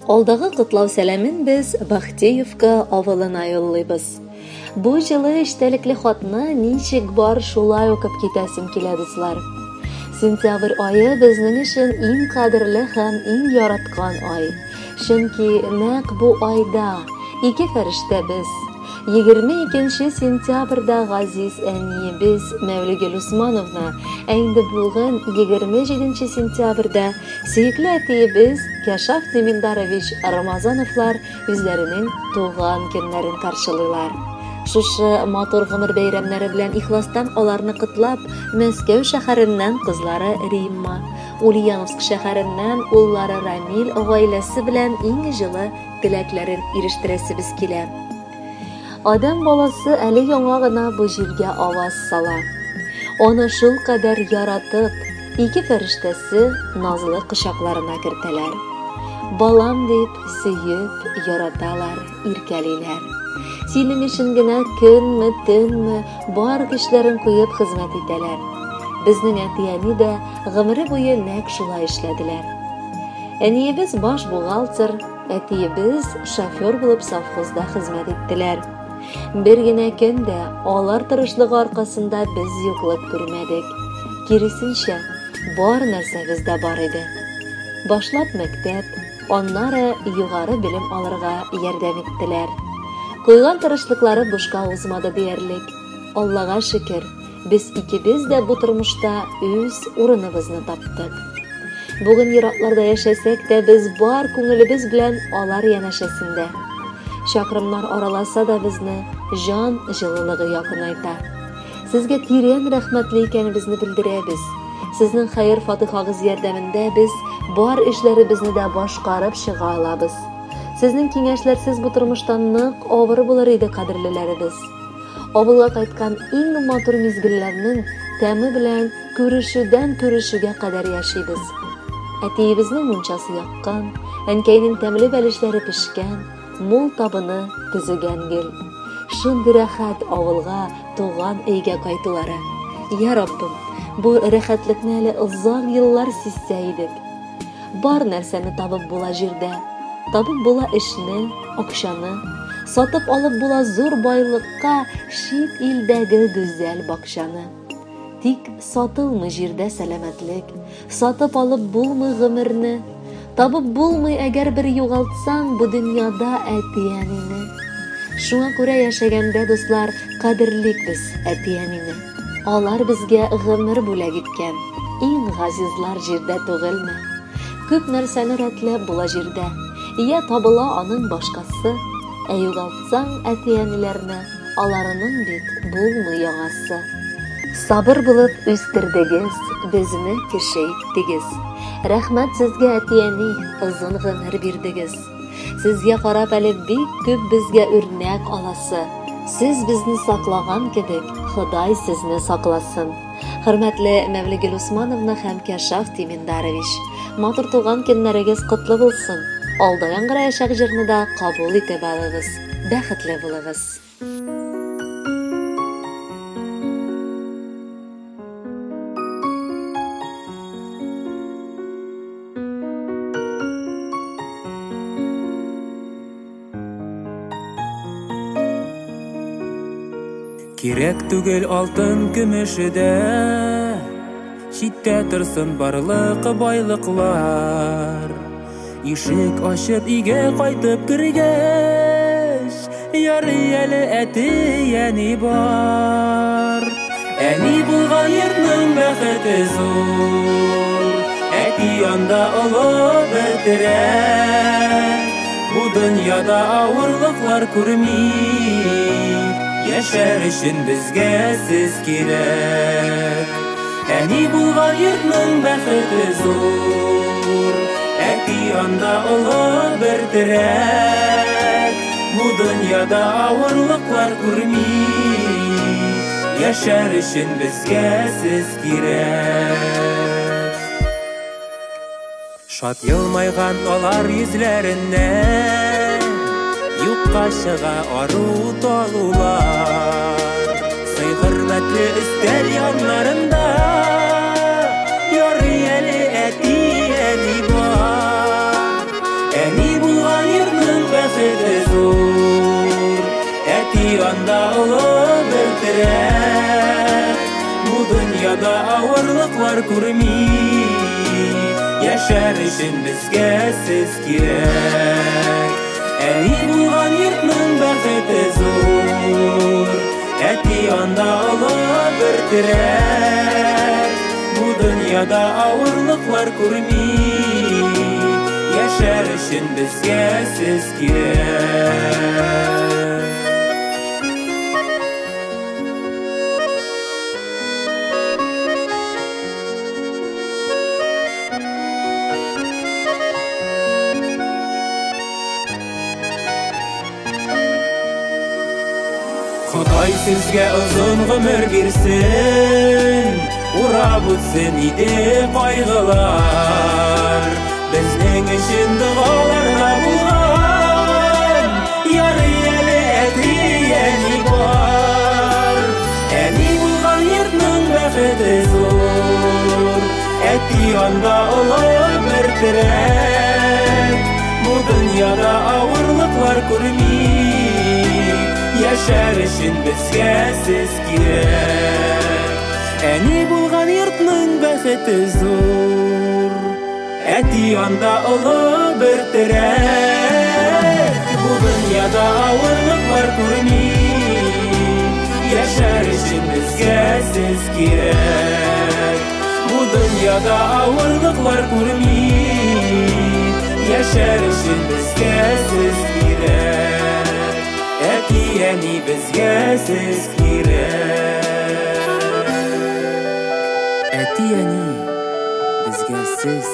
Алдагы котлау сәламен без Бахтеевка авылына юллыйбыз. Бу җылы эчтәлекле хатны ничек бар шулай укып китәсем килә, дуслар. Сентябрь ае безнең өчен иң кадерле һәм иң яраткан ай. Чөнки нәкъ бу айда ике фәрештәбез, 22 сентябрьдә газиз әниебез Мәүлигөл Усмановна, ә инде бүген 27 сентябрьдә сөекле әтиебез Кәшаф Тиминдарович Рамазановлар үзләренең туган көннәрен каршылыйлар. Шушы матур гомер бәйрәмнәре белән ихластан аларны котлап, Мәскәү шәһәреннән кызлары Римма, Ульяновск шәһәреннән уллары Рамил гаиләсе белән иң җылы теләкләрен ирештерәсебез килә. Адәм баласы әле яңа гына бу җиргә аваз сала. Аны шулкадәр яратып, ике фәрештәсе назлы кочакларына кертәләр. Балам дип сөеп, яраталар, иркәлиләр. Синең өчен генә көнме, төнме, бар көчләрен куеп хезмәт итәләр. Безнең әти-әни дә гомере буе нәкъ шулай эшләделәр. Әниебез баш бухгалтер, Әтиебез шофер булып совхозда хезмәт иттеләр. Бер генә көн дә алар тырышлыгы аркасында без юклык күрмәдек. Киресенчә, бар нәрсәбез дә бар иде. Башлап мәктәп, аннары югары белем алырга ярдәм иттеләр. Куйган тырышлыклары бушка узмады диярлек. Аллага шөкер, Без икебез дә бу тормышта үз урыныбызны таптык. Бүген еракларда яшәсәк тә, без бар күңелебез белән алар янәшәсендә. Чакрымнар араласа да безне җан җылылыгы якынайта. Сезгә тирән рәхмәтле икәнебезне белдерәбез. Сезнең хәер-фатихагыз ярдәмендә без бар эшләребезне дә башкарып чыга алабыз. Сезнең киңәшләрсез бу тормышта нык авыр булыр иде, кадерлеләребез. Авылга кайткан иң матур мизгелләрнең тәме белән күрешүдән күрешүгә кадәр яшибез. Әтиебезнең мунчасы яккан, әнкәйнең тәмле бәлешләре пешкән, мул табыны төзегән гел. Шундый рәхәт авылга, туган өйгә кайтулары. Я Раббым, бу рәхәтлекне әле озак еллар сизсә идек. Бар нәрсәне табып була җирдә. Табып була эшне, акчаны. Сатып алып була зур байлыкка чит илдәге гүзәл бакчаны. Тик сатылмый җирдә сәламәтлек, сатып алып булмый гомерне. Табып булмый, әгәр бер югалтсаң бу дөньяда әти-әнине. Шуңа күрә яшәгәндә, дуслар, кадерлик без әти-әнине. Алар безгә гомер бүләк иткән иң газизлар җирдә түгелме? Күп нәрсәне рәтләп була җирдә, я табыла аның башкасы, ә югалтсаң әти-әниләрне, аларының бит булмый яңасы. Сабыр булып үстердегез, безне кеше иттегез. Рәхмәт сезгә, әти-әни, озын гомер бирдегез. Сезгә карап әле бик күп безгә үрнәк аласы. Сез безне саклаган кебек, Ходай сезне сакласын. Хөрмәтле Мәвлегөл Усмановна һәм Кәшаф Тиминдарович, матур туган көннәрегез котлы булсын. Алда яңгыраячак җырны да кабул итеп алыгыз. Бәхетле булыгыз. Кирәк түгел алтын көмеше дә, Читтә торсын барлык байлыклар. Ишек ачып өйгә кайтып кергәч, Ярый әле әти, әни бар. Әни булган йортның бәхете зур, Әти анда олы бер терәк. Бу дөньяда авырлыклар күрми, Яшәр өчен безгә сез кирәк. Әни булган йортның бәхете зур, Әти анда олы бер терәк. Бу дөньяда авырлыклар күрми, Яшәр өчен безгә сез кирәк. Шат елмайган алар йөзләреннән, Юкка чыга ару талулар. Сый-хөрмәтле өстәл яннарында Ярый әле әти, әни бар. Әни булган олы бер терәк. Бу дөньяда авырлыклар күрми, яшәр өчен безгә сез кирәк. Әни булган йортның бәхете зур, әти анда олы бер терәк. Бу дөньяда авырлыклар күрми, яшәр өчен безгә сез кирәк. Ходай сезгә озын гомер бирсен, урап үтсен иде кайгылар. Безнең өчен догаларда булган, ярый әле әти-әни бар. Әни булган йортның бәхете зур, әти анда олы бер терәк. Бу дөньяда авырлыклар күрми, яшәр өчен безгә сез кирәк. Әни булган йортның бәхете зур, әти анда олы бер терәк. Бу дөньяда авырлыклар күрми, яшәр өчен безгә сез кирәк. Бу дөньяда авырлыклар күрми, яшәр өчен безгә сез кирәк. Әти-әни безгә сез кирәк. Әти-әни безгә сез